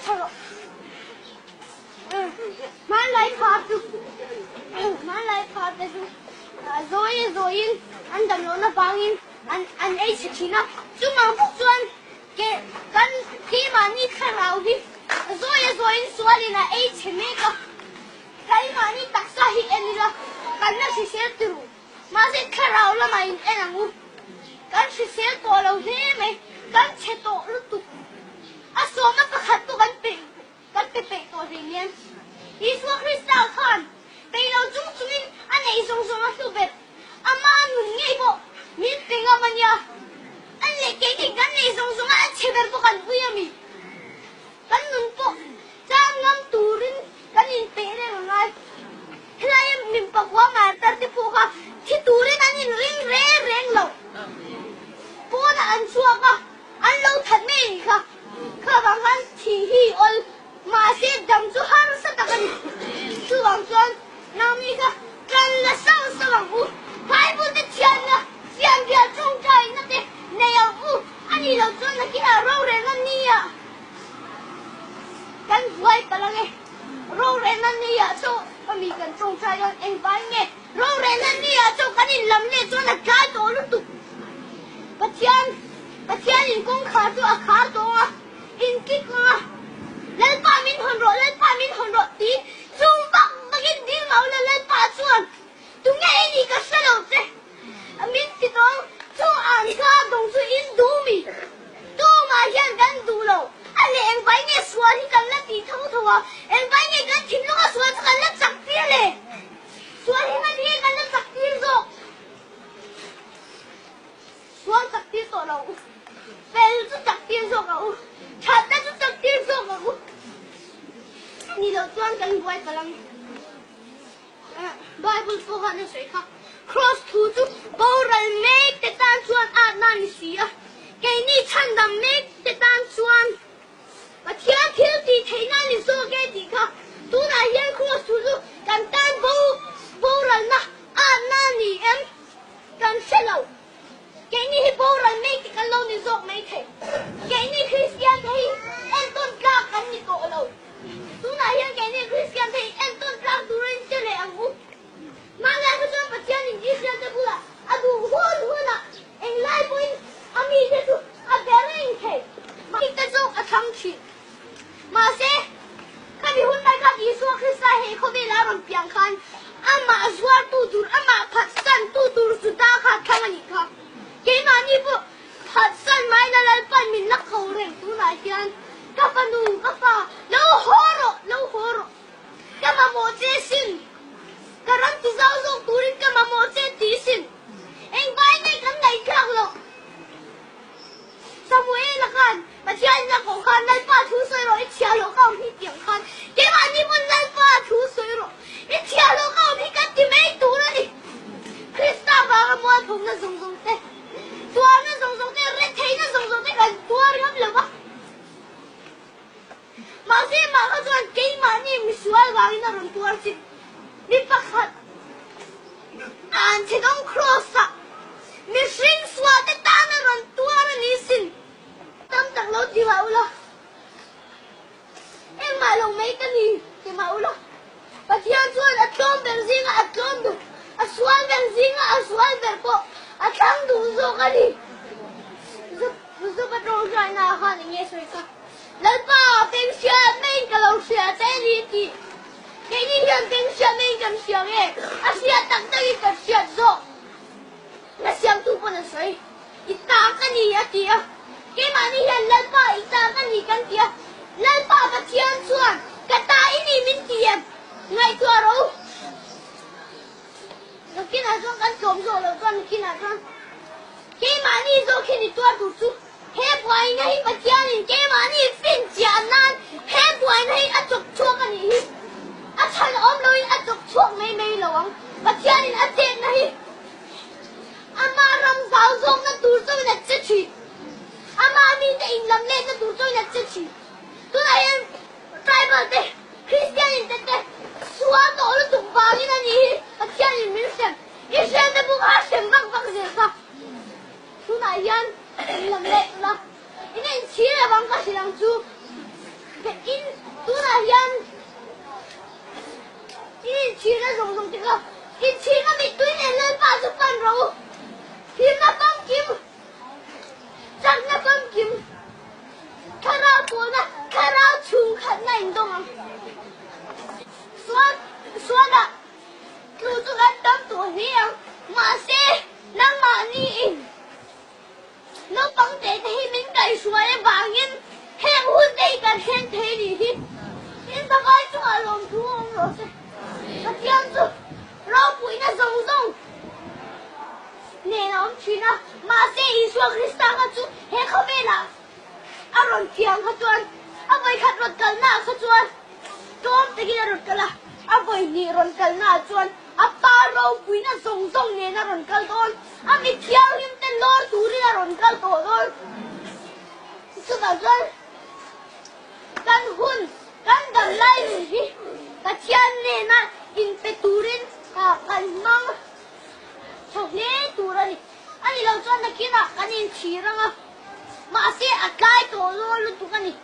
Ngaithla rawh. Hmanlai kha chu hmanlai kha te chu zawi zawiin an dam lohna vangin an an ei chhe thin a. Chumang bawk chuan ke kan keimahni thlarau hi zawi zawiin sualin a ei chhe mek a. Keimahni taksa hi en ila kan la hrisel turu. Mahse thlarau lamah in en ang u. Kan hrisel tawh lo hle mai, kan chhe tawh lutuk. A sawmna pakhat pawh kan peih kan pe peih tawh hlei nen. Isua Krista khan peih lo chung chungin a neih zawng zawng a hlu ber. Ama nun ngei pawh min pe ngam a nia. An leh keini kan neih zawng zawng a a chhe ber pawh kan ui a mi. Kan nun pawh chang ngam turin kan inpeih reng a ngai. Helai min pakua martar te pawh kha thi turin an inring reng reng lo. Pawnah an chhuak a, an lo that mai anih kha. Kha vang khan thi hi awl mahse dam chu harsa tak a ni. Chuvang chuan nangni kha tlan la sauh sauh ang u. Bible te thianna, fianrial tawngtaina te nei ang u. A nih loh chuan nakinah rorelna nia kan buai palh ang e. Rorelna nia chu ka mi kan tawngtai dawn engvai nge rorelna nia chu kan inlam leh chuan a tlai tawh lutuk. Pathian Pathian in kawngkhar chu a khar tawng a, in kik ang a, Lalpa min hawn rawh, Lalpa min hawn rawh ti chung vak vakin dil mau la Lalpa chuan tunge i nih ka hre lo che. Min ti tawng chu an kha dawng chu in duh mi? Tumah hian kan duh lo. A leh engvai nge sual hi kan la tih tho tho a, engvai nge kan thinlunga sual chu kan la chak tir le? Sual hi ngat hian kan la chak tir zawk. Sual chak tir tawh lo u. Fel chu chak tir zawk ang u. Thatna chu chak tir zawk ang u. Ni loh chuan kan buai palh ang. Bible pawh khan a sawi kha, Kraws thu chu boral mek te tan chuan atna a ni si a, keini chhandam mek te tan chuan Pathian thil tih theihna a ni zawk e tih kha. Tunah hian kraws thu chu kan tan boralna atna a ni em? Kan hre lo. Keini hi boral mek te kan lo ni zawk mai thei. Keini Kristian te hi entawn tlak kan ni tawh lo. Tunah hian keini Kristian te hi entawn tlak turin che leh ang u. Mahni kha chuan Pathianin Israel te bulah a duh hun hunah englai pawhin a mite chu a be reng thei. Mite zawk a thlang thin. Mahse, khami hun lai khan Isua Krista he khawvela a rawn piang khan amah zuartu tur, amah phatsantu tur Juda kha a thlang a nih kha. Keimahni pawh phatsan maina Lalpan min la kho reng tunah hian ka fanu, ka fa, lo haw rawh, lo haw rawh. Ka mamawh che sin. Ka ram ti zau zawk turin ka mamawh che ti sin. Engvai nge kan ngaihthlak loh? Samuela khan Pathianin a koh khan Lalpa thu sawi rawh i chhiah loh ka awm hi tiang khan keimahni pawn Lalpa thu sawi rawh i chhiah loh ka awm hi kan ti mai tur a ni. Krista vanga mualphawmna zawng zawng te, tuarna zawng zawng te, retheihna zawng zawng te kan tuar ngam lo va. Mahse mah kha chuan keimahni misual vangin a rawn tuar chin. Mi pakhat an chhe dawng kraws ah mihring sual te tan a rawn tuar a ni sin. Tam tak lo ti mah ula, engmah lo mai ka ni ti mah ula, Pathian chuan a tlawm ber zingah a tlawm duh, a sual ber zingah a sual ber pawh a thlang duh zawk a ni. Zupa tawngtaina ah khan eng nge sawi kha? Lalpa, peng hriat maiin ka lo hria che a ni tih keini hian peng hriat maiin kan hria nge? A hriat tak takin kan hriat zawk. Na siamtu pawn a sawi, I ta ka ni a ti a. Keimahni hian Lalpa i ta ka ni kan ti a. Lalpa Pathian chuan ka ta i ni min ti em? Ngaihtuah rawh u. Nakinah chuan kan tlawm zawk loh chuan nakinah chuan keimahni zawk hi ni tuar tur chu he buaina hi Pathianin keimahni fin chiah nan he buaina hi a chawk chhuak a nih hi. A chhan awm loin a chawk chhuak mai mai lo ang. Pathianin a chetna hi ama ram zau zawkna tur chauhin a che thin. Ama mite inlam letna tur chauhin a che thin. Tunah hian Tribal te, Kristian in te te sual tawh lutuk vangin a nih hi Pathian in min hrem. Israel te pawh kha a hrem vak vak zel kha. Tunah hian in lam leh tawh la, in inchhir avang ka hrilh ang chu. Tunah hian i inchhirna zawng zawng te kha inchhirna mittui nen Lalpa chu pan rawh u. Hlimna famkim, chakna famkim, thlarau pawlna, thlarau chhungkhatna indawng ang. Sual, sualah tlu chu kan tam tawh hle ang. Mahse, nangmahni in Naupang te te hi min kaihhruai avangin heng hun te hi kan thleng thei nih hi inzavai chungah lawmthu a awm rawh se. Pathian chu ropuina zawng zawng nen a awm thin a, mahse Isua Krista kha chu he khawvelah a rawn thiang kha chuan a vawikhat rawn kalnaah kha chuan tlawm takin a rawn kal a, a vawihnih rawn kalnaah chuan A pa ropuina zawng zawng nen a rawn kal dawn, a mi thianghlim te lawr turin a rawn kal tawh dawn. Chutah chuan kan hun, kan dam lai nun hi Pathian nena inpe turin kan hmang tha hle tur a ni. A ni lo chuan nakinah kan inchhir ang a, mahse a tlai tawh dawn lutuk a ni.